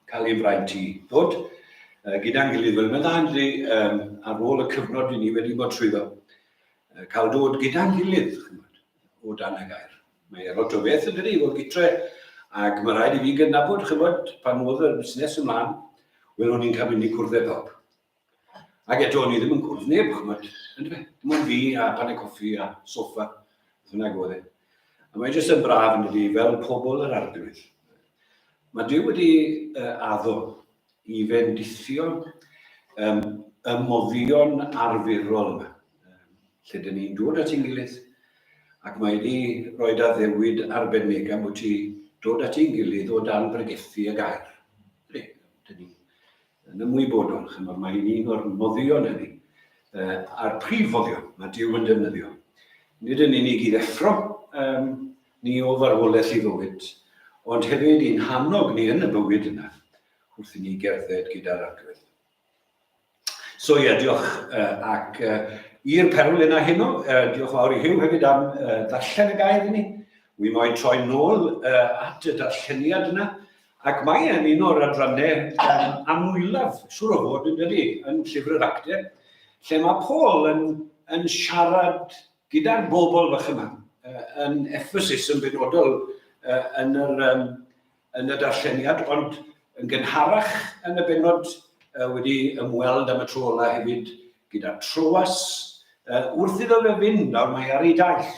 cael ein fraint i ddod gyda'n gilydd. Wel, mae'n dda yn dydi, um, ar ôl y cyfnod i ni wedi bod trwyddo, cael dod gyda'n gilydd, chymod, o dan y gair. Mae e lot o beth yn dydi, i fod gytre, ac mae rhaid i fi gydnabod, chymod, pan oedd y busnes ymlaen, wel, o'n i'n cael mynd i cwrdd â pawb. Ac eto, o'n i ddim yn cwrdd neb, chymod, yn dyfe? Dim ond fi a paned coffi a soffa, beth bynnag oedd e. A mae jyst yn braf yn dydi, fel pobl yr arglwydd. Mae Duw wedi uh, addo i fendithio um, y moddion arferol yma, um, lle dyn ni'n dod at ein gilydd, ac mae wedi rhoi addewid arbennig am bod ti dod at ein gilydd o dan bregethu y gair. Dyn ni'n yn ymwybodol, chymod, mae'n un o'r moddion hynny, uh, a'r prif foddion mae Duw yn defnyddio. Nid yn unig i ddeffro um, ni o farwolaeth i fywyd, ond hefyd i'n hannog ni yn y bywyd yna wrth i ni gerdded gyda'r arglwydd. So ie, yeah, diolch. Uh, ac uh, i'r perwl yna heno, uh, diolch fawr i Hugh hefyd am uh, ddarllen y gair i ni. Wi moyn troi nôl uh, at y darlleniad yna, Ac mae e'n un o'r adrannau um, amwylaf, siŵr o fod, yn dydy, yn llyfr yr actau, lle mae Paul yn, yn siarad gyda'r bobl fach yma, yn Ephesus yn benodol yn, yr, um, yn y darlleniad, ond yn gynharach yn y benod wedi ymweld am y tro ola hefyd gyda Troas. Wrth iddo fe fynd nawr, mae ar ei daith.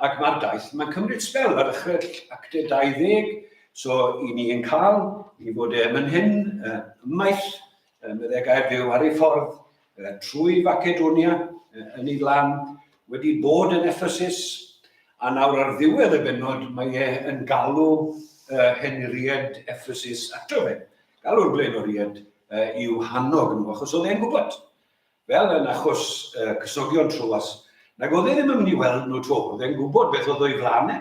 Ac mae'r daith, mae'n cymryd sbel ar ddechrau actau 20, so i ni yn cael i fod e yn hyn, uh, ymaith, uh, meddai gair Duw ar ei ffordd, uh, trwy Facedonia, uh, yn ei flan, wedi bod yn Ephesus, a nawr ar ddiwedd y bennod mae e yn galw uh, henuried Ephesus ato fe. Galw'r blaenoriaid uh, i'w hannog nhw, achos oedd e'n gwybod Fel yn achos uh, Cristnogion Troas, nag oedd e ddim yn mynd i weld nhw to. Oedd e'n gwybod beth oedd o'i flaen e.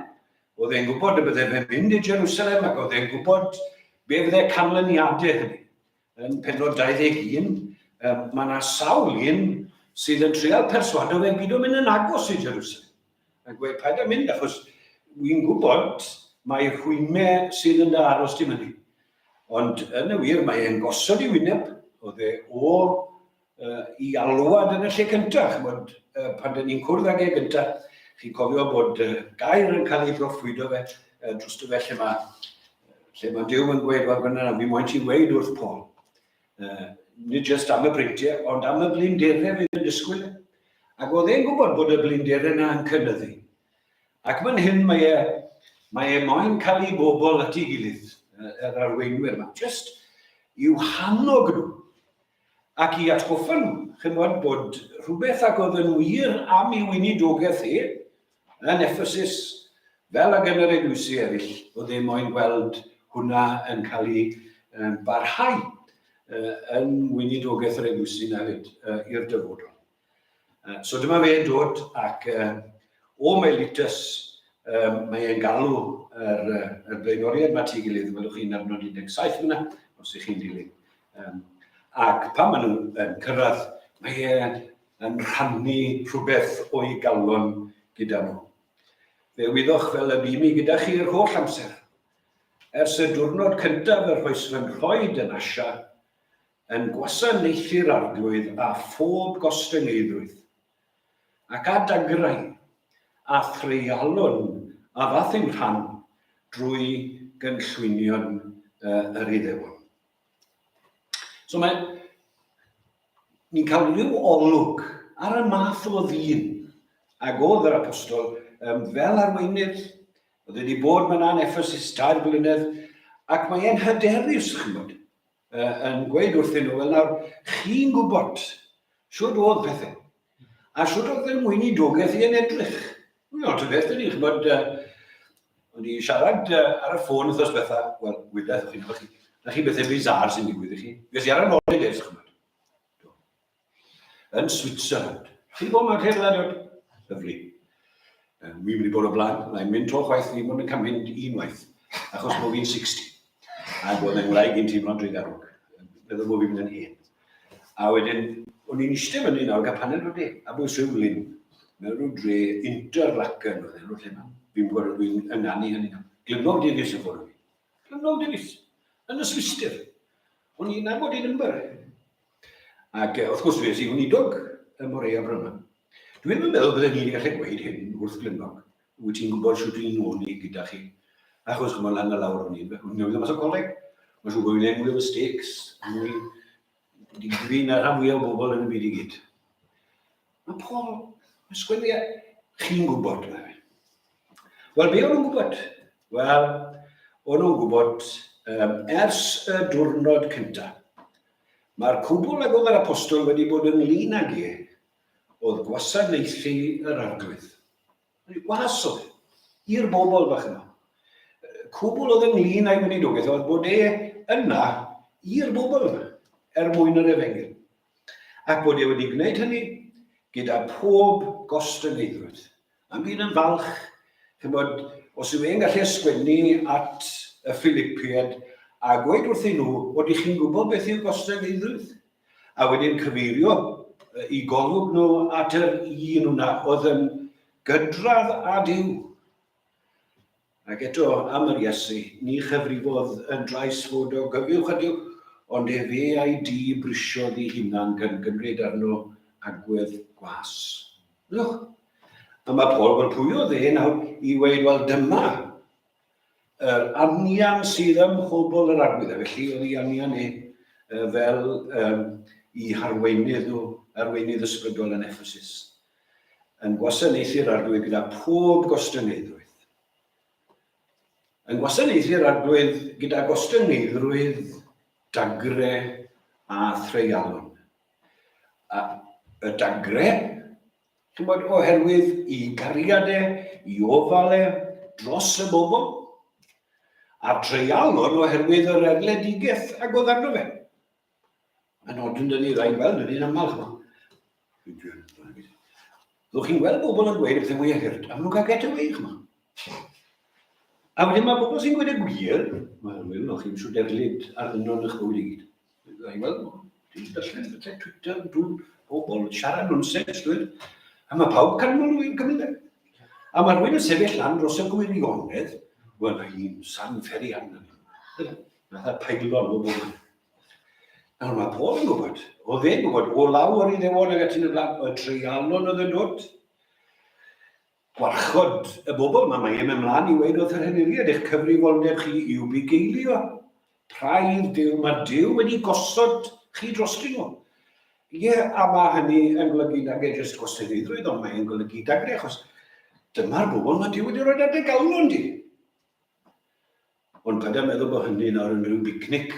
Oedd e'n gwybod y bydde fe'n mynd i Jerusalem ac oedd e'n gwybod be fydde canlyniadau hynny. Yn penod 21, um, mae yna sawl un sydd yn trial perswado fe byd o'n mynd yn agos i Jerusalem. Yn gweud, paid â mynd, achos wy'n gwybod mae rhwymau sydd yn dy aros di myny. Ond yn y wir, mae e'n gosod i wyneb, oedd e o uh, i alwad yn y lle cyntaf. Chymod, uh, pan dyn ni'n cwrdd ag e gyntaf, chi'n cofio bod uh, gair yn cael ei broffwydo fe uh, drosto fe lle mae, lle mae Duw yn gweud, wel, gwna, fi moyn ti weid wrth Paul. Uh, nid jyst am y breintiau, ond am y blinderau fydd yn disgwyl. E. Ac oedd e'n gwybod bod y blinderau yna yn cynyddu. Ac fan hyn mae e, mae e moyn cael ei bobl at ei gilydd, yr arweinwyr yma, jyst i'w hannog nhw ac i atgoffa nhw, chymod, bod rhywbeth ac oedd yn wir am ei weinidogaeth e yn Ephesus, fel ag yn yr eglwysi eraill, oedd e moyn gweld hwnna yn cael ei barhau yn weinidogaeth yr eglwysi yna hefyd i'r dyfodol. So dyma fe'n dod ac o Miletus um, mae e'n galw yr, yr blaenoriaid mae at ei gilydd, welwch chi'n adnod 17 fyna, os ych chi'n dilyn. Um, ac pan maen nhw yn cyrraedd, mae e yn rhannu rhywbeth o'i galon gyda nhw. Fe wyddoch fel y bu mi gyda chi yr holl amser. Ers y diwrnod cyntaf yr rhoes fy nhroed yn Asia, yn gwasanaethu'r Arglwydd â phob gostyngeiddrwydd, ac â dagrau, a threialon a ddaeth i'm rhan drwy gynllwynion yr Iddewon. So mae, ni'n cael rhyw olwg ar y math o ddyn ag oedd yr apostol um, fel arweinydd, oedd wedi bod mewn yn Ephesus tair blynedd, ac mae e'n hyderus, chymod, yn gweud wrthyn nhw, wel nawr, chi'n gwybod shwd oedd pethau, a shwd oedd y weinidogaeth i yn edrych. Mae'n lot o beth, dydy, chymod, o'n i siarad ar y ffôn wythnos diwetha, wel, wydaeth chi'n chi, na chi bethau bizarre sy'n digwydd i chi. Felly ar y holidays, chymod. Yn Switzerland. Chi wedi bod mewn lle fel 'na erioed? Lyfli. Wi'n mynd i bod o blaen, na i'n mynd to chwaith, fi'n bod yn cael mynd unwaith, achos bod fi'n 60. Ac oedd yng ngwraig i'n teimlo'n drugarog. Meddwl bod fi'n mynd yn hen. A wedyn, o'n i'n eistedd fyny nawr gael paned o de, a bwys rhyw lyn, mewn rhyw dre Interlaken oedd enw'r lle yma. Fi'n gwybod dwi'n ynganu hynny nawr. Glynog Davies yn ffordd fi. Glynog Davies. Yn y Swistir. O'n i'n nabod ei number. Ac wrth gwrs fe i weinidog y Morea Bryma. Dwi'n yn meddwl bydden ni wedi gallu gweud hyn wrth Glynnog. Wyt ti'n gwybod shwt i'n ôl ni gyda chi? Achos chymod lan a lawr o'n i'n newydd mas o coleg. Mae'n siŵr bod fi'n gwneud mwy o mistakes, mwy digri na rhan fwyaf o bobl yn y byd i gyd. Mae Paul yn sgwennu, e, chi'n gwybod, mae fe. Wel, be o'n nhw'n gwybod? Wel, o'n nhw'n gwybod um, ers y diwrnod cyntaf. Mae'r cwbl ag oedd yr apostol wedi bod ynglyn ag e oedd gwasanaethu yr arglwydd. Gwas oedd e, i'r bobl fach yma. Cwbl oedd ynglyn â'i weinidogaeth oedd bod e yna i'r bobl yma, er mwyn yr efengyl. Ac bod e wedi gwneud hynny gyda pob gostyngeiddrwydd. A mi yn falch, chymod, os yw e'n gallu ysgwennu at y Philipiaid a gweud wrthyn nhw, odych chi'n gwybod beth yw gostyngeiddrwydd? A wedyn cyfeirio i golwg nhw at yr un hwnna oedd yn gydradd â Duw. Ac eto, am yr Iesu, ni chyfrifodd yn drais fod o gyfuwch â Duw, ond efe a'i du brisiodd ei hunan gan gymryd arno agwedd gwas. Ylwch. A mae Paul, wel pwy oedd e nawr i weud, wel dyma yr anian sydd ym mhobl yr arglwydd. A felly oedd ei anian e fel um, i harweinydd nhw, arweinydd ysbrydol yn Ephesus. Yn gwasanaethu'r Arglwydd gyda phob gostyngeiddrwydd. Yn gwasanaethu'r Arglwydd gyda gostyngeiddrwydd, dagre a threialon. A y dagre, chymod, oherwydd i gariad e, i ofal e dros y bobl, a treialon oherwydd yr erledigaeth ag oedd arno fe. Mae'n od yn dydi, rhaid gweld, yn un aml, chymod. Ddwch chi'n gweld bobl yn gweud y pethau mwyaf hurt, a maen nhw'n cael get away, chymod. A wedyn mae bobl sy'n gweud y gwir, mae'n rhywun, o'ch chi'n siwt erlid ar ddynol eich bywyd i gyd. Rhaid gweld, ti'n darllen pethau Twitter, dwi'n bobl siarad nonsens, dwi'n. A mae pawb canmol nhw i'r gymryd. A mae rhywun yn sefyll lan dros y gwirionedd, wel, mae hi'n San Ferian. Fatha peilon o bobl. Nawr mae Paul yn gwybod, oedd e'n gwybod, o law yr Iddewon ag ati yn y blaen, y treialon oedd yn dod. Gwarchod y bobl yma, mae e'n mynd mlaen i weid wrth yr henuriad, eich cyfrifoldeb chi yw bugeilio. Praidd Duw, mae Duw wedi gosod chi drostyn nhw. Ie, a mae hynny yn golygu nag e jyst gwasanaethrwydd, ond mae'n golygu dagre, achos dyma'r bobl mae Duw wedi rhoi ar dy galon di. Ond paid â meddwl bod hynny nawr yn rhyw bicnic,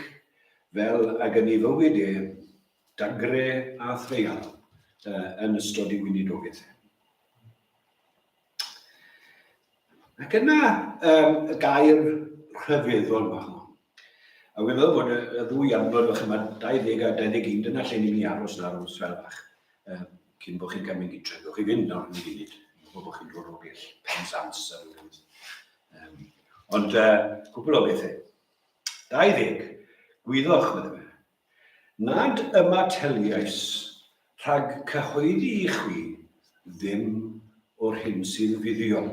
fel ag yn ei fywyd e, dagre a threial yn ystod ei weinidogaeth e. Ac yna um, y gair rhyfeddol yma. A wy'n meddwl bod y, y ddwy adnod fach yma, 20 a 21, dyna lle ni'n mynd i aros nawr am sbel fach. Um, cyn bod chi'n cael mynd gytre. Gewch chi fynd nawr yn y funud. Dwi'n gwybod bod chi'n dod o bell, Penzance a rhywbeth. Um, ond uh, cwpl o bethau. 20. Gwyddoch, meddai fe, nad ymateliais rhag cyhoeddi i chwi ddim o'r hyn sydd fuddiol,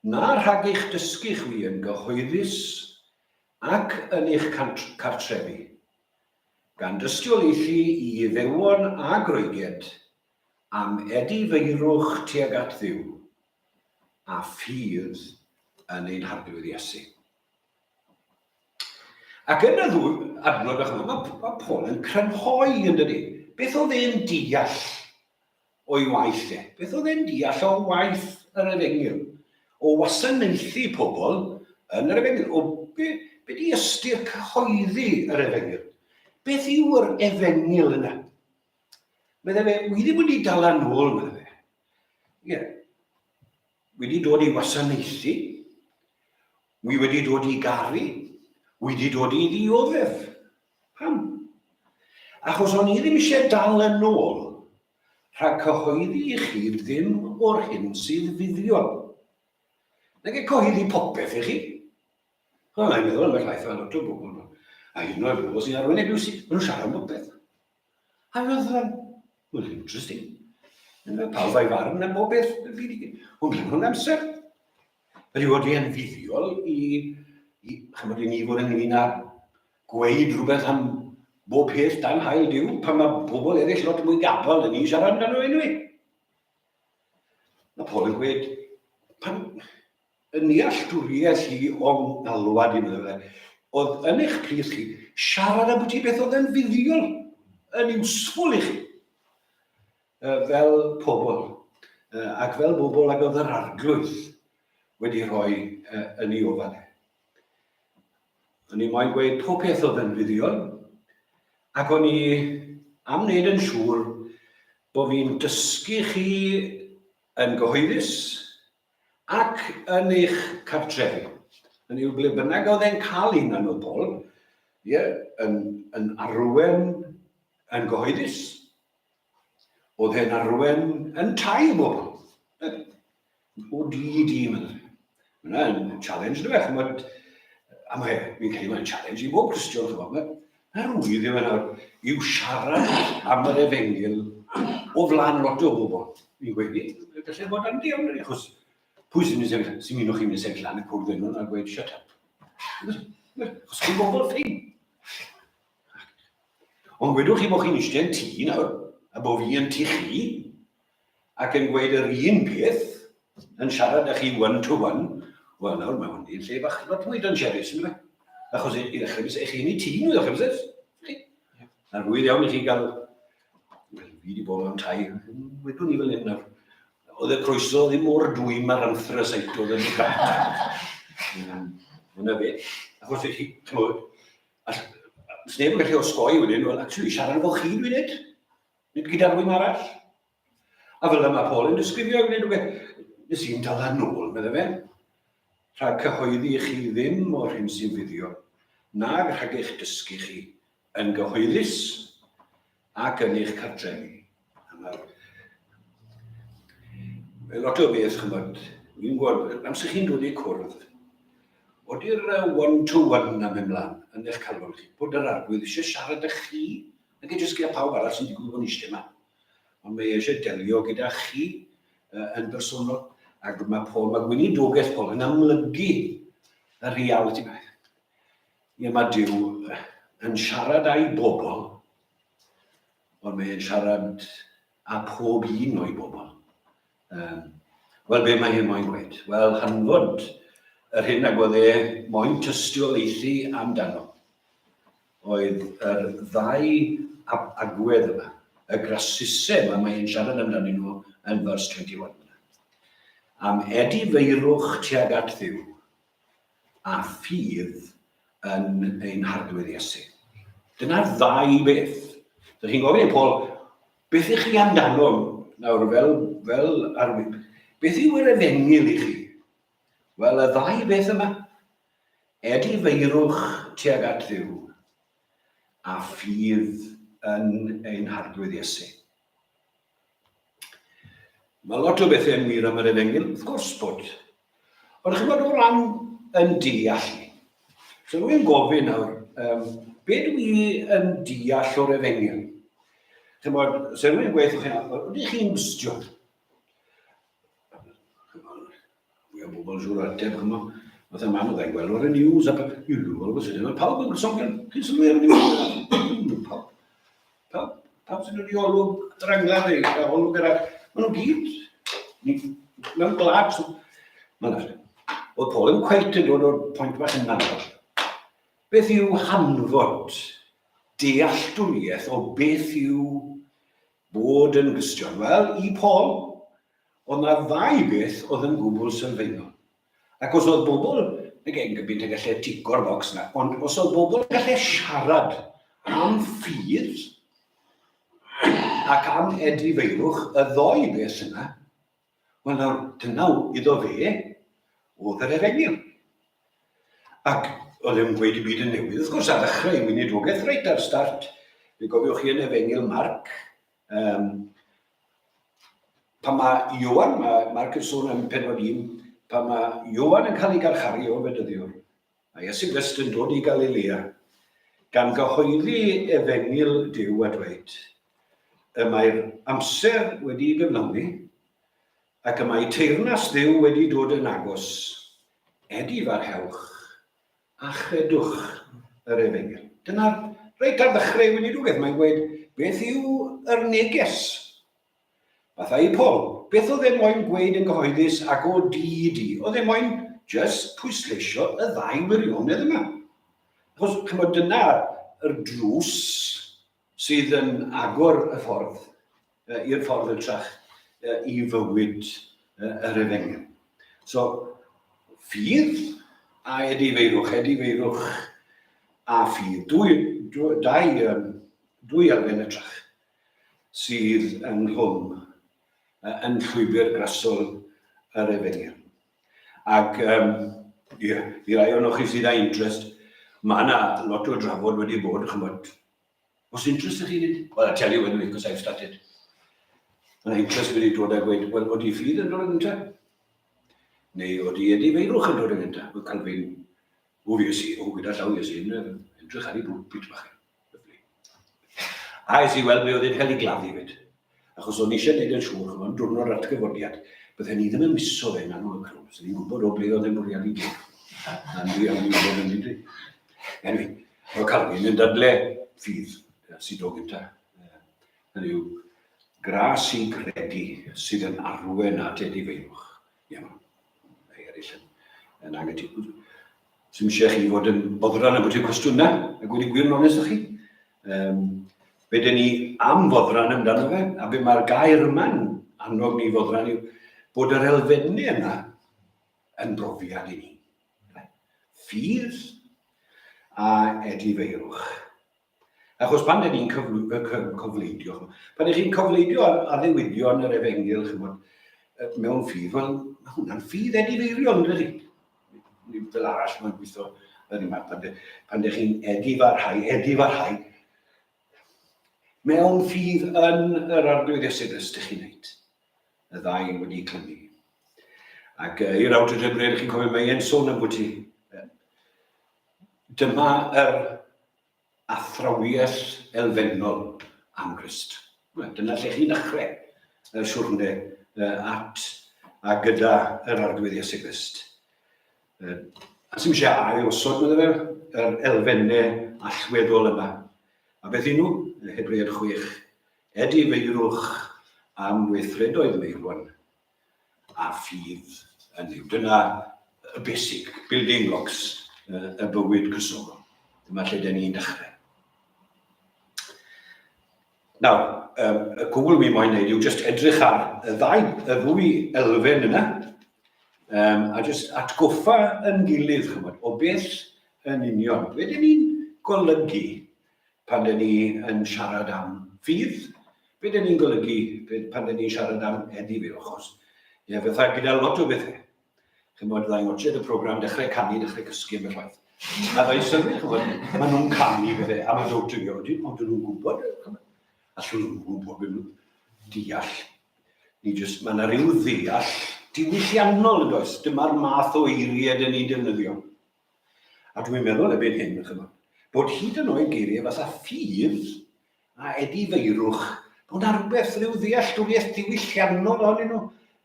na rhag eich dysgu chwi yn gyhoeddus ac yn eich cartrefi, gan dystiolaethu i Iddewon a Groegiaid am edifeirwch tuag at Dduw a ffydd yn ein Harglwydd Iesu. Ac yn y ddwy adnod bach yma, mae, mae Paul yn crynhoi yn dydy. Beth oedd e'n deall o'i waith e? Beth oedd e'n deall o waith yr efengyl? O wasanaethu pobl yn yr efengyl? O be, be di ystyr cyhoeddi yr efengyl? Beth yw'r efengyl yna? Meddai fe, wi ddim wedi dala nôl, meddai fe. Ie. Yeah. Wedi dod i wasanaethu, wi wedi dod i garu, wedi dod i ddioddef. Pam? Achos o'n i ddim eisiau dal yn ôl rhag cyhoeddi i chi ddim o'r hyn sydd fuddiol. Nag e cyhoeddi popeth i chi. Wel, mae'n meddwl am y llaeth fel lot o bobl. A hyd yn oed bobl sy'n arwain eglwysi, maen nhw'n siarad am bopeth. A fe oedd well, interesting. Mae pawb a'i farn am bob beth yn byd i gyd. Ond mae'n hwn amser. Ydy wedi yn fuddiol i, i chymod, i ni fod ynglyn â gweud rhywbeth am bob peth dan hael Duw, pan mae bobl eraill lot mwy gabel yn ni siarad amdano anyway. Mae Paul yn gweud, pan y nealltwriaeth hi o'n alwad i, meddai fe, oedd yn eich plith chi, siarad am bwyty beth oedd yn fuddiol, yn useful i chi, fel pobl, ac fel bobl ag oedd yr arglwydd wedi rhoi yn ei ofal e. O'n i moyn gweud pob peth oedd yn fuddiol, ac o'n i am wneud yn siŵr bod fi'n dysgu chi yn gyhoeddus ac yn eich cartrefi. Yn yw ble bynnag oedd e'n cael un yn oedd Paul, ie, yn, yn arwen yn gyhoeddus. Oedd e'n arwen yn tai bobl. O di i di, meddai. Mae hwnna'n challenge, dwi fe, chymod, a mae, fi'n credu mae'n challenge i bob Cristion, chymod, mae, mae rwydd yw nawr i'w siarad am yr efengyl o flaen lot o bobl. Fi'n gweud, gallai fod yn iawn, achos pwy sy'n mynd i sefyll, sy'n mynd o'ch chi'n mynd i sefyll lan y cwrdd enw a gweud, shut up. Achos chi'n bobl ffein. Ond gwedwch chi bod chi'n eistedd yn tŷ nawr, a bod fi yn tŷ chi, ac yn gweud yr un peth, yn siarad â chi one to one, wel nawr mae hwn yn lle bach lot mwy dangerous, yn dweud? Achos i ddechrau, bys eich chi'n ei tîm i ddechrau, bys Chi? A rwydd iawn i chi gael, wel, fi wedi bod mewn tai, wedwn ni fel hyn nawr. Oedd y croeso ddim mor dwym ar anthracite oedd yn y grat. Hwna fe. Achos i chi, chymod, sneb yn gallu osgoi wedyn, wel, actually, siarad efo chi dwi'n neud. Nid gyda rhywun arall. A fel yma Paul yn disgrifio i wneud rhywbeth. Nes i'n dala nôl, meddai fe, rhag cyhoeddi i chi ddim o'r hyn sy'n fuddiol, nag rhag eich dysgu chi yn gyhoeddus ac yn eich cartrefi. A mae'r Mae lot o beth, chymod, fi'n gwybod, amser chi'n dod i cwrdd, oeddi'r one-to-one am ymlaen yn eich calon chi, bod yr arglwydd eisiau siarad â chi Nag e jyst gyda pawb arall sy'n digwydd bod yn eistedd yma. Ond mae eisiau delio gyda chi yn bersonol. Ac mae Paul, mae gweinidogaeth Paul yn amlygu y realiti yma. Ie, mae Duw yn siarad â'i bobl, ond mae e'n siarad â pob un o'i bobl. Um, Wel, be mae hyn moyn gweud? Wel, hanfod yr hyn ag oedd e moyn tystiolaethu amdano oedd yr ddau agwedd yma, y grasusau yma mae'n siarad amdanyn nhw yn verse 21. Am edifeirwch tuag at Dduw a ffydd yn ein Harglwydd Iesu. Dyna'r ddau beth. Dych chi'n gofyn i Paul, beth ych chi amdano nawr fel, fel arwydd? Beth yw yr efengyl i chi? Wel, y ddau beth yma. Edifeirwch tuag at Dduw a ffydd yn ein Harglwydd Iesu. Mae lot o bethau yn wir am yr efengyl, wrth gwrs bod. Ond chymod o ran yn deall ni. So rwy'n gofyn nawr, um, be dwi yn deall o'r efengyl? Chymod, se rwy'n gweithio chi nawr, ydych chi'n gystion? Mwy o bobl siŵr o ateb, chymod. Fatha mam oedd e'n gweld o'r news a yw, mae pawb yn Gristnogion, chi'n sylwi ar y news? Pawb, pawb, pawb sy'n dod i olwg yr angladd neu olwg yr arall, maen nhw gyd ni, mewn gwlad. So, mae'n Oedd Paul yn cweit yn dod o'r pwynt bach yna. Beth yw hanfod dealltwriaeth o beth yw bod yn Gristion? Wel, i Paul, Oedd 'na ddau beth oedd yn gwbl sylfaenol. Ac os oedd bobl, nag e'n gymaint y gallai tico'r bocs 'na, ond os oedd bobl yn gallu siarad am ffydd ac am edifeirwch, y ddou beth yna, wel nawr, dyna iddo fe oedd yr efengyl. Ac oedd e'n gweud i byd yn newydd, wrth gwrs, ar ddechrau ei weinidogaeth reit ar start, fe gofiwch chi yn efengyl Marc, um, Pan mae Ioan, mae Marc yn sôn am penod 1, pan mae Ioan yn cael ei garcharu o fedyddiwr, mae Iesu Grist yn dod i Galilea, gan gyhoeddi efengyl Duw a dweud, y mae'r amser wedi ei gyflawni, ac y mae teyrnas Dduw wedi dod yn agos, edifarhewch a chredwch yr efengyl. Dyna'r reit ar ddechrau ei weinidogaeth, mae'n gweud, beth yw yr neges? Fatha i Paul, beth oedd e moyn gweud yn gyhoeddus ac o di i di? Oedd e moyn just pwysleisio y ddau wirionedd yma. Achos, chymod, dyna yr drws sydd yn agor y ffordd i'r ffordd ytrach i fywyd yr efengyl. So, ffydd a edifeirwch, edifeirwch a ffydd. Dwy, dwy, dau, um, dwy elfen ytrach sydd ynghlwm yn llwybr grasol yr efengyl. Ac um, yeah, i rai o'n chi sydd â interest, mae yna lot o drafod wedi bod, chymod, os interest ych chi'n it? Well, I tell you anyway, because I've started. Mae yna interest wedi dod a gweud, wel, oeddi ffydd yn dod yn gyntaf? Neu oeddi edifeirwch yn dod yn gyntaf? Wel, Calvin, o fi ys i, o gyda llaw i ys i, edrych ar ei bwlpit bach. Lyfli. A es i weld be oedd e'n cael ei gladdu fyd. Achos o'n i eisiau gwneud yn siŵr, chymod, diwrnod atgyfodiad, bydden ni ddim yn miso fe yn anol y crwm. So ni'n gwybod o ble oedd e'n bwriadu dod. Na'n dwi am i wybod hynny, dwi. Anyway, oedd Calvin yn dadle ffydd sydd o gyntaf. Hynny yw, gras i gredu sydd yn arwen at edifeirwch. Iawn. Mae eraill yn, yn anghytuno. Sy'n eisiau chi fod yn boddran am bwyty'r cwestiwn na, a gweud y gwir yn onest â chi. Um, be dyn ni am foddran amdano fe, a be mae'r gair yma'n annog ni foddran yw bod yr elfennau yna yn brofiad i ni. Ffydd a edifeirwch. Achos pan dyn ni'n cofleidio, pan ydych chi'n cofleidio ar addewidion yr efengyl, chymod, mewn ffydd, wel, mae hwnna'n ffydd edifeiriol, yn dydy? Fel arall, mae'n gweithio yr un math, pan, pan ydych chi'n edifarhau, edifarhau, mewn ffydd yn yr Arglwydd Iesu Grist, ydych chi'n neud. Y ddau wedi clymu. Ac i'r awdur Hebreid, chi'n cofio, mae e'n sôn am bwyty. Dyma yr athrawiaeth elfennol am Grist. Dyna lle chi'n dechrau y siwrne at a gyda yr Arglwydd Iesu Grist. A sy'n eisiau ail osod, meddwl fe, yr elfennau allweddol yma. A beth yw nhw? Hebread 6. Edifeirwch am weithredoedd meirwon a ffydd yn Nuw. Dyna y basic building blocks y bywyd Cristnogol. Dyma lle dyn ni'n dechrau. Nawr, um, y cwbl mi moyn neud yw just edrych ar y ddau, y ddwy elfen yna, um, a just atgoffa yn gilydd, chymod, o beth yn union. Be dyn ni'n golygu pan dyn ni yn siarad am ffydd, be dyn ni'n golygu pan dyn ni'n siarad am edifeirwch, achos ie, fatha gyda lot o bethau. Chymod, fydda i'n watched y program, dechrau canu, dechrau cysgu ambell waith. A fydda i'n sylwi, chymod, maen nhw'n canu bethau, a mae'n dod i fi, ond dyn nhw'n gwybod, chymod, allwn nhw'n gwybod beth nhw'n deall. Ni just, mae yna rhyw ddeall diwylliannol yn does, dyma'r math o eiriau dyn ni'n defnyddio. A dwi'n meddwl erbyn hyn, chymod, bod hyd yn oed geiriau fatha ffydd a edifeirwch, bod 'na rhywbeth, rhyw ddealltwriaeth diwylliannol ohonyn nhw,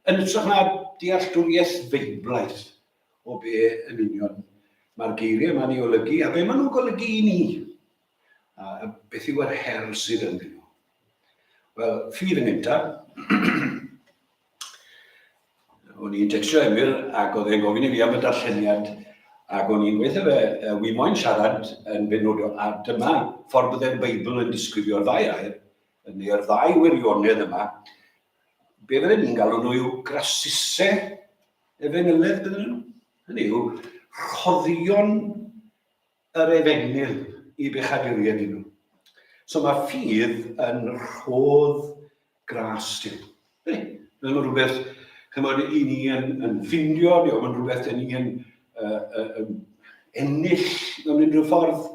yn hytrach na dealltwriaeth feiblaidd o be yn union mae'r geiriau yma'n ei olygu a be maen nhw'n golygu i ni. A beth yw yr her sydd ynddyn nhw? Wel, ffydd yn gyntaf. O'n i'n tecstio Emyr ac oedd e'n gofyn i fi am y darlleniad ac o'n i'n gweithio fe, wi moyn siarad yn benodol, a dyma ffordd bydde'r Beibl yn disgrifio'r ddau air, neu'r ddau wirionedd yma. Be fydden ni'n galw nhw yw grasusau efengyledd, bydden nhw? Hynny yw, rhoddion yr efengyl i bechaduriaid i nhw. So mae ffydd yn rhodd gras Duw. Ydy, mae'n rhywbeth chymod, i ni yn, yn ffindio, neu mae'n rhywbeth dyn ni yn uh, uh, ennill mewn unrhyw ffordd.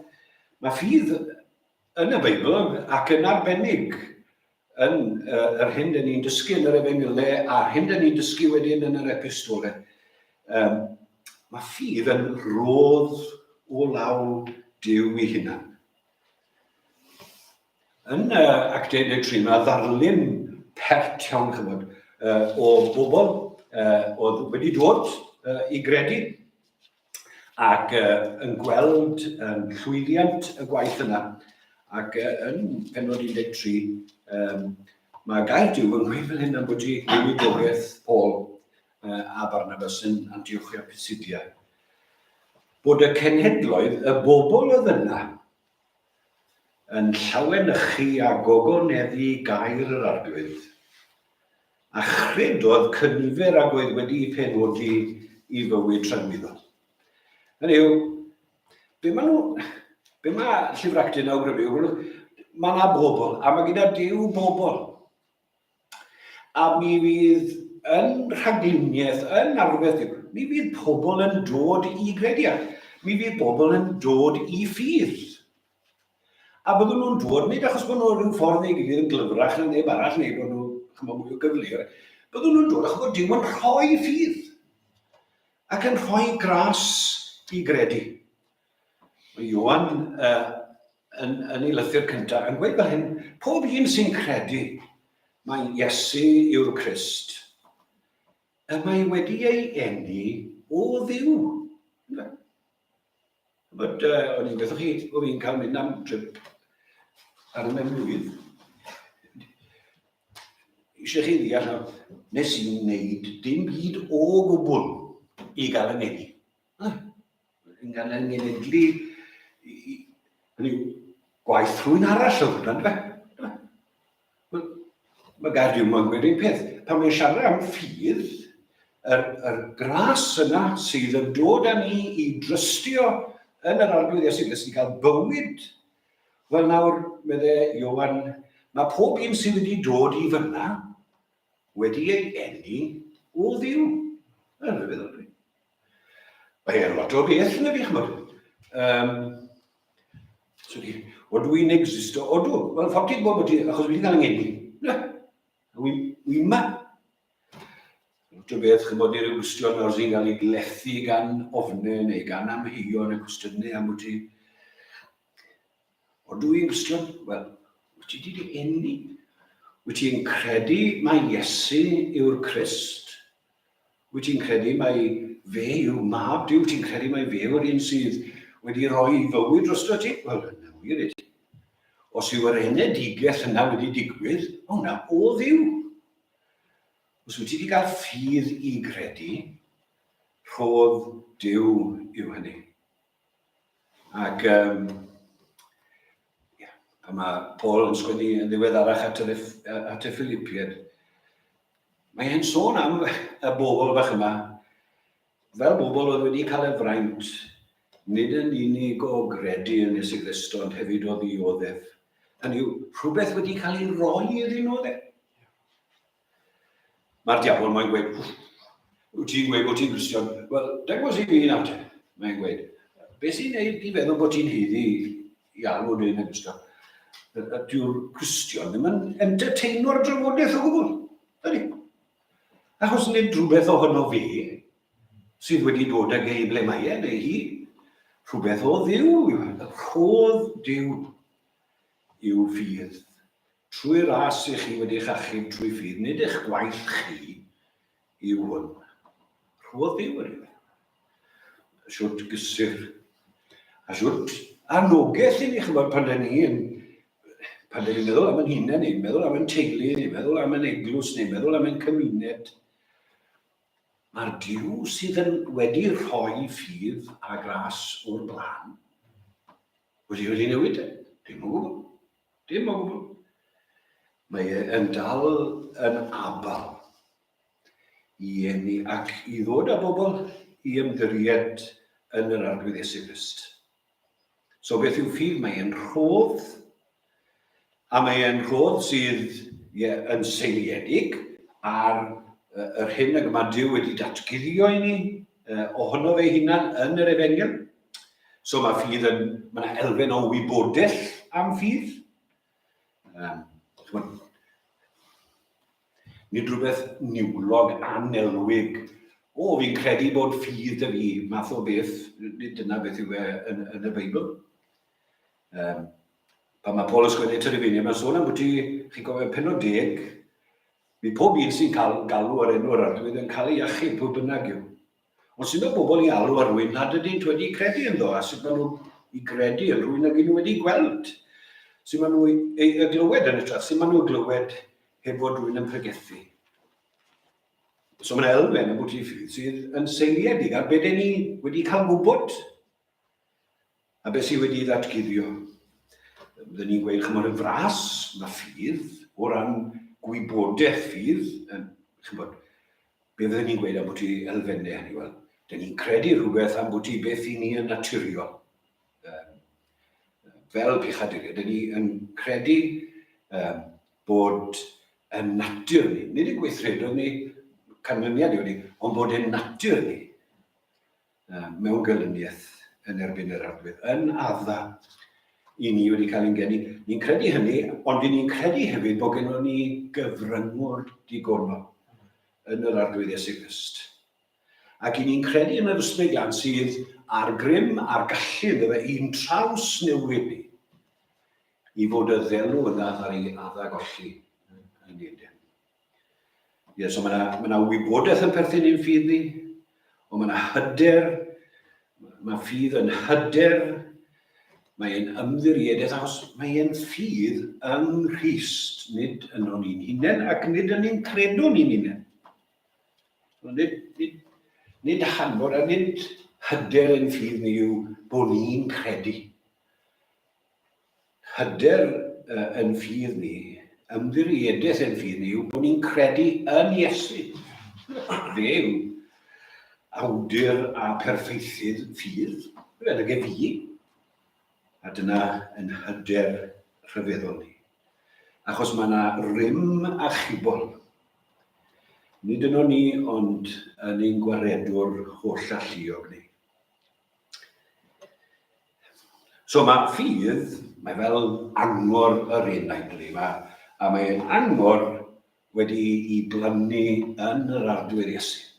Mae ffydd yn y Beibl ac yn arbennig yn uh, yr hyn dyn ni'n dysgu yn yr efengylau a'r hyn dyn ni'n dysgu wedyn yn yr epistolau. Um, mae ffydd yn rodd o law Duw i hunan. Yn uh, Act 13 mae ddarlun pert iawn chymod, uh, o bobl uh, oedd wedi dod uh, i gredu. Ac yn gweld llwyddiant y gwaith yna, ac yn penod 13, mae gair Duw yn gweud fel hyn am bod i weinidogaeth Paul a Barnabas yn Antiochia Pisidia. Bod y cenhedloedd, y bobl oedd yna, yn llawenychu a gogoneddu gair yr Arglwydd, a chredodd cynifer ag oedd wedi'u penodi i fywyd tragwyddol. Hynny yw, be maen nhw, be mae Llyfr Actau'n awgrymu yw, mae yna bobl, a mae gyda Duw bobl, A mi fydd yn rhagluniaeth, yn arfedd Duw, mi fydd pobl yn dod i gredu, a mi fydd bobl yn dod i ffydd. A byddwn nhw'n dod, nid achos bod nhw rhyw ffordd neu gilydd yn glyfrach na neb arall, neu bod nhw chymod, mwy o gyfleoedd, byddwn nhw'n dod achos bod Duw yn rhoi ffydd ac yn rhoi gras i gredu. Mae Ioan yn, yn ei lythyr cyntaf yn gweud fel hyn, pob un sy'n credu mai Iesu yw'r Crist, y mae wedi ei eni o Dduw. But, o'n i'n gweithio chi, o fi'n cael mynd am trip ar y mlwydd. Eisiau chi ddeall, nes i wneud dim byd o gwbl i gael y ngeni. Yn gael ei ngenedlu i, hynny yw, gwaith rhywun arall oedd hwnna, yndyfe? Wel, mae gair Duw mae'n gweud un peth. Pan mae'n siarad am ffydd, yr, yr gras yna sydd yn dod â ni i drystio yn yr Arglwydd Iesu Grist i gael bywyd. Wel nawr, medde Ioan, mae pob un sydd wedi dod i fyna wedi ei eni o Dduw. Yn rhyfeddol. Mae e'n lot o beth yn y fi, chymod. Um, so di, odw i'n existo? Odw. Wel, ffordd ti'n gwybod bod ti, achos wedi cael yng ngeni. Na. Wi, wi ma. Lot o beth, chymod, neu rhyw gwestiwn nawr sy'n cael ei glethu gan ofnau neu gan amheuon neu cwestiynau am wyt ti. Odw i'n Gristion? Wel, wyt ti wedi eni? Wyt ti'n credu mai Iesu yw'r Crist? Wyt ti'n credu mai fe yw mab Duw? Ti'n credu mai fe yw'r un sydd wedi rhoi ei fywyd drosto ti? Wel, yna wir i ti. Os yw yr enedigaeth yna wedi digwydd, o na, o Dduw. Os wyt ti wedi cael ffydd i gredu, rhodd Duw yw hynny. Ac um, yeah, pan mae Paul yn sgwennu yn ddiweddarach at y, at y Philippiad, mae e'n sôn am y bobl bach yma, fel bobl oedd wedi cael y fraint, nid yn unig o gredu yn Iesu Grist, ond hefyd o ddioddef. Hynny yw, rhywbeth wedi cael ei roi iddyn nhw, dde. Mae'r diafol mae'n gweud, wyt ti'n gweud bod ti'n Gristion? Wel, dangos i fi nawr te, mae'n gweud. Be sy'n neud i feddwl bod ti'n haeddu i alw dyn yn Gristion? Dyw'r Cristion ddim yn entertaino'r drafodaeth o gwbl. Ydy. Achos nid rhywbeth ohono fi sydd wedi dod ag e i ble mae e, neu hi. Rhywbeth o Dduw yw e. Rhodd Duw yw ffydd. Trwy ras i chi wedi eich achub trwy ffydd, nid eich gwaith chi yw hwn. Rhodd Duw ydyw e. Shwt gysur. A shwt anogaeth i ni, chymod, pan dyn ni yn pan dyn ni'n meddwl am yn hunain, ni'n meddwl am yn teulu, ni'n meddwl am yn eglwys, ni'n meddwl am yn cymuned, mae'r Duw sydd yn wedi rhoi ffydd a gras o'r blaen wedi wedi newid e. Dim o gwbl. Dim o gwbl. Mae e yn dal yn abal i eni ac i ddod â bobl i ymddiried yn yr Arglwydd Iesu Grist. So beth yw ffydd? Mae e'n rhodd, a mae e'n rhodd sydd ie, yn seiliedig ar yr hyn ag mae Duw wedi datguddio i ni ohono fe hunan yn yr Efengyl. So mae ffydd yn, mae yna elfen o wybodaeth am ffydd. Um, nid rhywbeth niwlog anelwig. O, fi'n credu bod ffydd dy fi, math o beth, nid dyna beth yw e yn, yn y Beibl. Um, pan mae Paul yn sgwennu at y Rufeiniaid, mae'n sôn am bwyty, chi'n cofio, penod deg, bydd pob un sy'n cael galw ar enw yr arglwydd yn cael ei achub, pwy bynnag yw. Ond sut mae bobl i alw ar rhywun nad ydynt wedi credu ynddo, a sut maen nhw i gredu yn rhywun nag y'n nhw wedi gweld? Sut maen nhw i, i glywed yn hytrach? Sut maen nhw i glywed heb fod rhywun yn pregethu? So mae'n elfen am bwti ffydd sydd yn seiliedig ar beth ni wedi cael gwybod a beth sydd wedi ddatguddio. Byddwn ni'n gweud, chymod, yn fras, mae ffydd, o ran gwybodaeth ffydd, chymod, be fyddwn ni'n gweud am bwti elfennau hynny? Wel, dyn ni'n credu rhywbeth am bwti beth i ni yn naturiol. Um, fel pechaduriaid, dyn ni yn credu um, bod y natur ni, nid y gweithredoedd ni, canlyniad yw ni, ond bod y natur ni mewn gelyniaeth yn erbyn yr Arglwydd, yn adda i ni wedi cael ein geni. Ni'n credu hynny, ond i ni'n credu hefyd bod gennym ni gyfryngwr digonol yn yr Arglwydd Iesu Grist. Ac i ni'n credu yn yr Ysbryd Glân sydd â'r grym a'r gallu ynddo fe i'n trawsnewid ni i fod y ddelw yna ar ei adda golli yn Eden. Ie, so mae yna ma wybodaeth yn perthyn i'n ffydd ni, ond mae yna hyder, mae ffydd yn hyder, mae e'n ymddiriedaeth, achos mae e'n ffydd yng Nghrist, nid yno ni'n hunain, ac nid yn ein credo ni'n hunain. Nid, nid, nid hanfod a nid hyder ein ffydd ni yw bod ni'n credu. Hyder yn ffydd ni, ymddiriedaeth yn ffydd ni yw bod ni'n credu yn Iesu. Fe yw awdur a perffeithydd ffydd, fe nag e fi. A dyna yn hyder rhyfeddol ni. Achos mae yna rym achubol. Nid yno ni, ond yn ein gwaredwr holl alluog ni. So mae ffydd, mae fel angor yr enaid, dydy, mae, a mae'n angor wedi i blannu yn yr Arglwydd Iesu.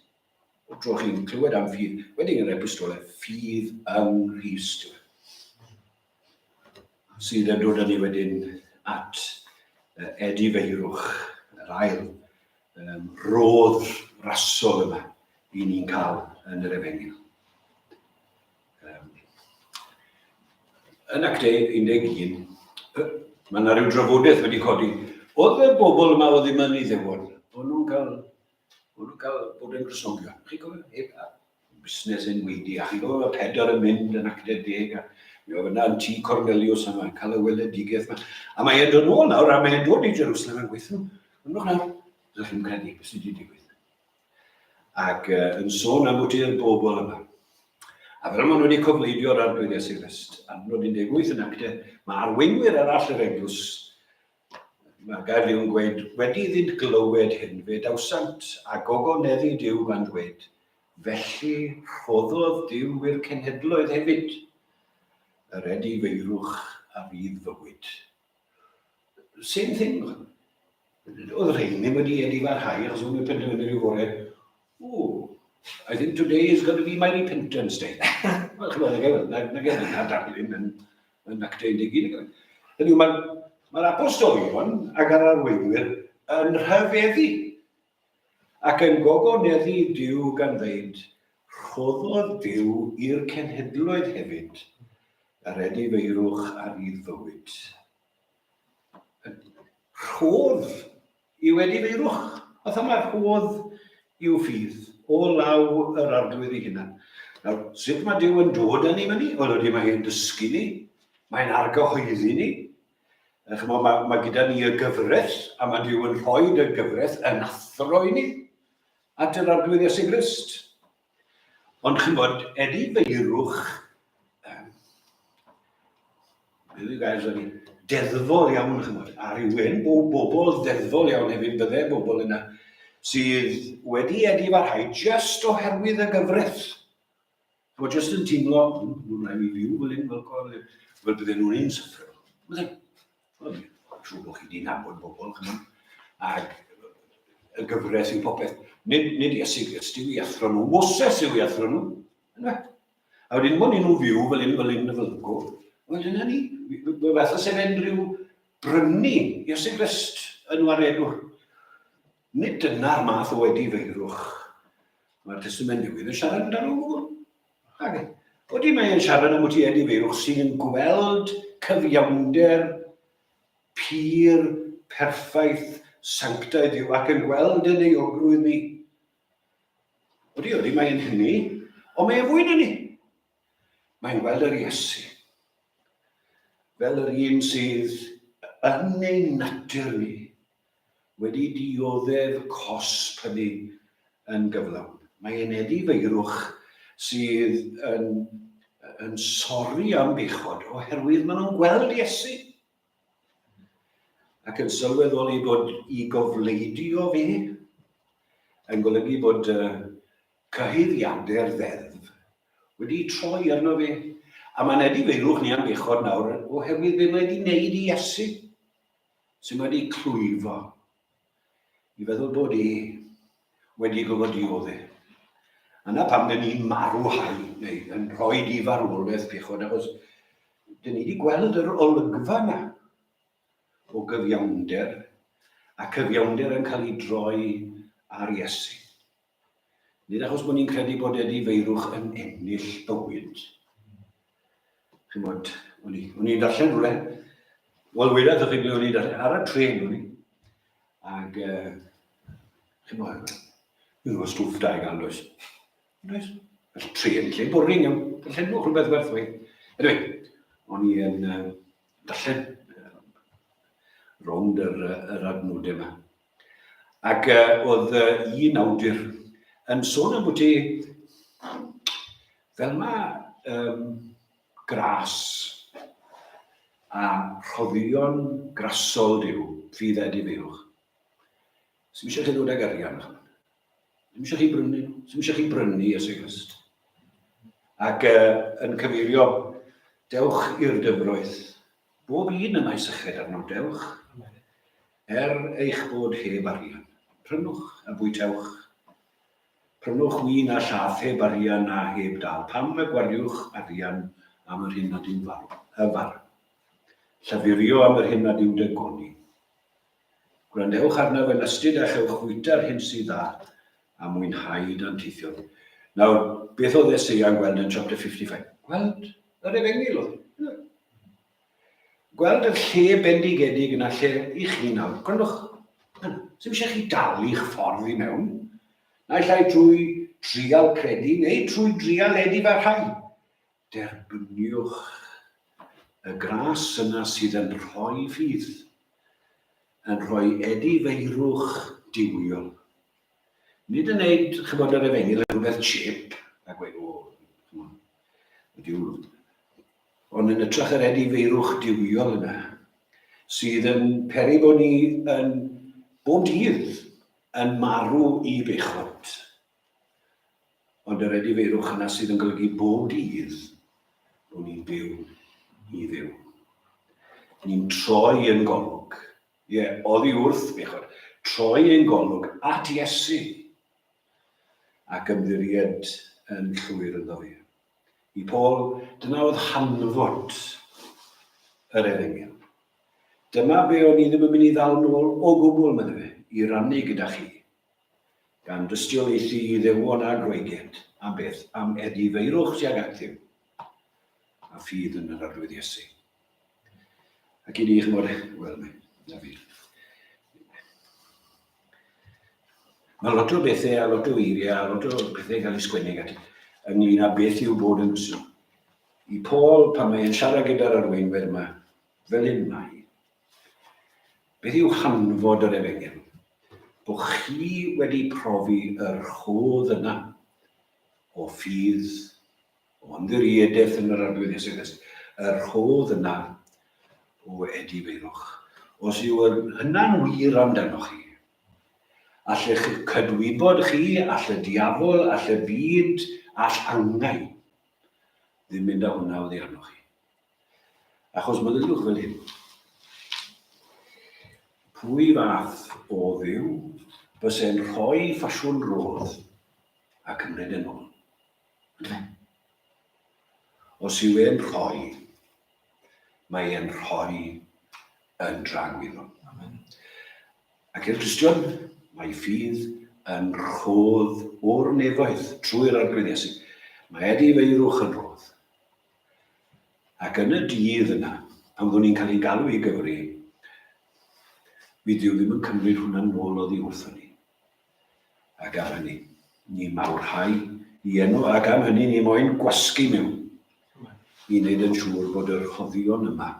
O tro chi'n clywed am ffydd, wedi yn yr epistolau, ffydd yng Nghrist yw e. Sydd yn dod â ni wedyn at edifeirwch, yr ail um, rodd rasol yma i ni'n cael yn yr efengyl. Um, yn Actau 11, mae yna rhyw drafodaeth wedi codi. Oedd y bobl yma oedd ddim yn Iddewon, o'n nhw'n cael, o'n nhw'n cael bod yn Gristnogion. Chi'n cofio? Busnes yn weidi, a chi'n cofio Pedr yn mynd yn Actau 10, a mi oedd yna yn tŷ Cornelius a mae'n cael y weledigaeth yma. A mae'n dod nôl nawr, a mae'n dod i Jerusalem yn gweithio. Yndwch nawr, ydych chi'n credu beth sydd wedi digwydd. Ac uh, yn sôn am wti'r bobl yma. A fel maen nhw wedi cofleidio'r Arglwydd Iesu Grist, adnod 18 yn Acte, mae arweinwyr arall yr eglwys, mae'r gair Dduw yn gweud, wedi iddynt glywed hyn, fe dawsant a gogoneddu Duw gan ddweud, felly rhoddodd Duw i'r cenhedloedd hefyd yr edifeirwch a fydd fywyd. Same thing. Oedd rhain ddim wedi edifarhau achos o'n nhw'n penderfynu rhyw fore, oh, I think today is going to be my repentance day. Wel, chymod, nag e, nag e dyna darlun yn, yn actau 11. Hynny yw, mae'r mae apostolion ac yr arweinwyr yn rhyfeddu ac yn gogoneddu Duw gan ddeud, rhoddodd Duw i'r cenhedloedd hefyd yr edifeirwch a rydd fywyd. Rhodd yw edifeirwch. Fatha mae rhodd i'w ffydd o law yr Arglwydd ei hunan. Nawr, sut mae Duw yn dod â ni fyny? Wel, ydy mae e'n dysgu ni, mae'n argyhoeddi ni. Chymod, mae, mae gyda ni y gyfraith, a mae Duw yn rhoi y gyfraith yn athro i ni at yr Arglwydd Iesu Grist. Ond chymod, edifeirwch, um, beth yw'r gair sori, deddfol iawn, chymod, a rhywun, bo, bobl ddeddfol iawn hefyd, bydde bobl yna, sydd wedi edifarhau just oherwydd y gyfraith. Bod just yn teimlo, hmm, rhaid mi fyw fel hyn, fel, fel, fel bydden nhw'n insufferable. Bydden, Wel, siŵr bod chi wedi nabod bobl, chymod, ac y gyfres yw popeth. Nid, nid Iesu Grist yw i athro nhw, Moses yw i athro nhw. Yna. A wedyn, mwyn i nhw fyw fel un, fel un, fel go. Wel, dyna ni. Mae fath o sef yn rhyw brynu Iesu Grist yn waredwr. Nid dyna'r math o edifeirwch. Mae'r Testament Newydd yn siarad amdano o gwbl. Ac odi mae'n siarad am wyt edifeirwch sydd yn gweld cyfiawnder pur, perffaith, sanctaidd yw ac yn gweld yn euogrwydd ni. Odi, odi, mae'n hynny, ond mae'n fwy na ni. Mae'n gweld yr Iesu fel yr un sydd yn ei natur ni wedi dioddef cosb hynny yn gyflawn. Mae e'n edifeirwch sydd yn, yn sori am bechod oherwydd maen nhw'n gweld Iesu ac yn sylweddoli bod i gofleidio fe yn golygu bod cyhuddiadau'r ddeddf wedi troi arno fe. A mae'n edifeirwch ni am bechod nawr oherwydd be mae wedi wneud i Iesu, sydd wedi clwyfo i feddwl bod e wedi gorfod diodde. A na pam dyn ni'n marw hau, neu yn rhoi di farwolaeth bechod, achos dyn ni wedi gweld yr olygfa yna o gyfiawnder, a cyfiawnder yn cael ei droi ar Iesu. Nid achos bod ni'n credu bod edifeirwch yn ennill bywyd. Chimod, o'n i'n darllen rhywle, wel wedodd chi ble o'n i'n darllen, ar y tren o'n i, ac, chimod, dwi'n gwybod stwff da i gael, does? Does? Felly tren, lle boring iawn, darllenwch rhywbeth werth wei. Anyway, o'n i yn darllen rownd yr, yr adnodau yma. Ac oedd un awdur yn sôn am bwyty fel mae um, gras a rhoddion grasol Duw, ffydd a edifeirwch. Sy'n eisiau chi ddod ag arian. Ddim eisiau chi brynu nhw. Ddim eisiau chi brynu Iesu Grist. Ac uh, yn cyfeirio, dewch i'r dyfroedd. Bob un y mae syched arno, dewch. Er eich bod heb arian. Prynwch a bwytewch. Prynwch win a llath heb arian a heb dal. Pam y gwariwch arian am yr hyn nad yw'n farw? Y farw. Llafurio am yr hyn nad yw dygoni. Gwrandewch arnaf yn astud a chewch fwyta'r hyn sydd dda a mwynhau danteithion. Nawr, beth oedd Eseia'n gweld yn chapter 55? Gweld yr efengyl oedd. E. Gweld y lle bendigedig yna lle i chi nawr. Gwrandwch, sy'n eisiau chi dalu'ch ffordd i mewn. Naill ai trwy drial credu neu trwy drial edifarhau. Derbyniwch y gras yna sydd yn rhoi ffydd, yn rhoi edifeirwch duwiol. Nid yn neud, chymod, yr efengyl yn rhywbeth cheap, a gweud, o, chymod, ydyw, ond yn ytrach yr edifeirwch duwiol yna, sydd yn peri bod ni yn bob dydd yn marw i bechod. Ond yr edifeirwch yna sydd yn golygu bob dydd bod ni'n byw i Dduw. Ni'n troi yn golwg, ie, yeah, oddi wrth bechod, troi ein golwg at Iesu ac ymddiried yn llwyr ynddo fe. I Paul, dyna oedd hanfod yr efengyl. Dyma be o'n i ddim yn mynd i ddal nôl o gwbl, medde fe, i rannu gyda chi. Gan dystiolaethu Iddewon a Groegiaid, am beth? Am edifeirwch tuag at Dduw, a ffydd yn yr Arglwydd Iesu. Ac i ni, chymod, wel, na fi. Mae lot o bethau a lot o eiriau a lot o pethau yn cael eu sgwennu at ynglyn â beth yw bod yn Gristion. I Paul, pan mae'n siarad gyda'r arweinwyr yma, fel hyn mae. Beth yw hanfod yr efengyl? Bod chi wedi profi y rhodd yna o ffydd, o ymddiriedaeth yn yr Arglwydd Iesu Grist, y rhodd yna o edifeirwch. Os yw hynna'n wir amdanoch chi, all eich cydwybod chi, all y diafol, all y byd, all angau ddim mynd â hwnna oddi arnoch chi. Achos meddyliwch fel hyn. Pwy fath o Dduw byse'n rhoi ffasiwn rodd a cymryd yn ôl? Yndyfe? Os yw e'n rhoi, mae e'n rhoi yn dragwyddol. Amen. Ac i'r Cristion, mae ffydd yn rhodd o'r nefoedd trwy'r Arglwydd Iesu. Mae edifeirwch yn rhodd. Ac yn y dydd yna, pan fyddwn ni'n cael ein galw i gyfri, fydd Duw ddim yn cymryd hwnna nôl oddi wrthon ni. Ac am hynny, ni mawrhau i enw, ac am hynny ni moyn gwasgu mewn i wneud yn siŵr bod y rhoddion yma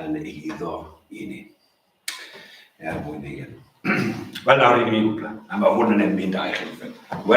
yn eiddo i ni. Er mwyn ei enw. Wel, nawr i ni gwpla. A mae hwn yn emyn da i chi. Werth.